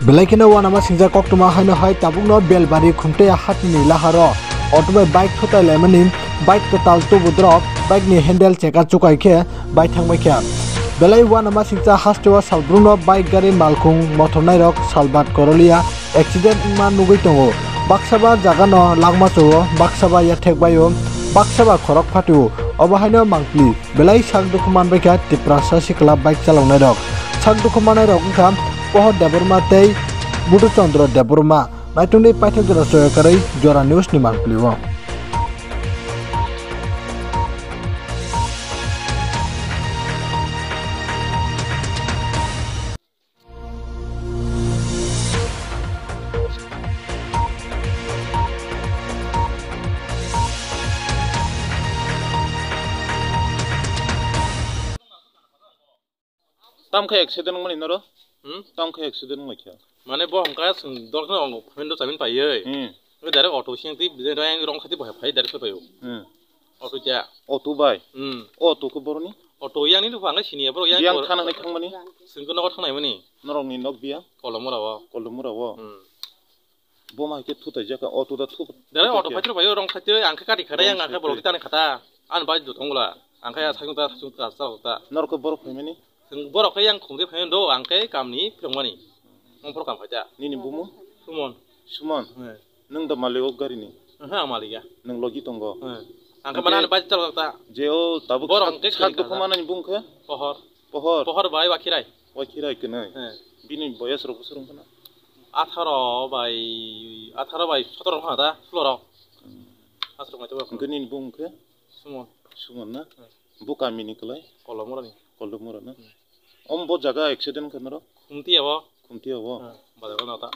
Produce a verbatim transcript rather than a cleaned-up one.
Belai kheno uanama singjak koktwma haino hai tabukno Belbari Khumtaiya hatini laharo auto bai bike thutai laimani, bike kwtal tubu drop, bike ni handle cheka chukai khe bai thangbai kha. Belai uanama singcha hasteo salbrumno bike gari malkhung mothornairok salbat korolia accident wngma nugwi tongo. Baksaba jagano langma chuo, baksaba yathek baio, baksaba khorok phatio. Obo haino mangpli. Belai sak dukhu manbai kha Tiprasa sikla bike chaloknairok. Sak dukhu mannairok wngkha Pohor Debbarma tei Butu Chandra Debbarma. Naitungdi paithak jora soya karwi Jora News ni mangpli o. Tam khe accident wngmani noro? Hmm? Tam khe accident wngmani khe? Mane bo hwnka chwng dol kheno phaimani do chaimani paiwi. Hmm. Direct auto siyang twi rong khati bo phai direct phai paio. Hmm. Auto cha. Auto bai? Hmm. Auto khe boroni? Auto yang ni phang sini ya bro yang. Yang thana nai thangmani? Singko nogo thangnai mani. Norok ni nok biya? Kolomora o. Kolomora o. Hmm. Bo ma khe thutai jaka, auto da thu. Dere auto paithor paio rong khaitwi ang khe kati khata yang ang khe borok tani khata. Ani bai do thongla. Ang khe sakung ta sakung ta sakung ta. Norok khe borok phaimani? Borok khe yang khungde phai do ang khe kamni phirongmani. Mong phor kam khaita. Nini bumu? Sumon. Sumon. Nwng da malik o gari ni? Aha, malik ya. Nwng logi tongo. Ang khe mana ani bai chalok ta. Je o tabuk borok ang khe sak dukhu manani bung khe? Pohor. Pohor. Pohor bai Wakhirai. Wakhirai kwnwi. Bini boyas rok bwswk wngkha na? Atharo bai, atharo bai sotoro wngkha da, sulo rok. Aswk mai tebo. Hwnkhe nini bung khe? Sumon. Sumon na? Bo kamini kwlai? Kolomorani. Kolomorani. Om bo jaga accident khe norok? Khumtiya bo. Khumtiya bo? Bazar nota.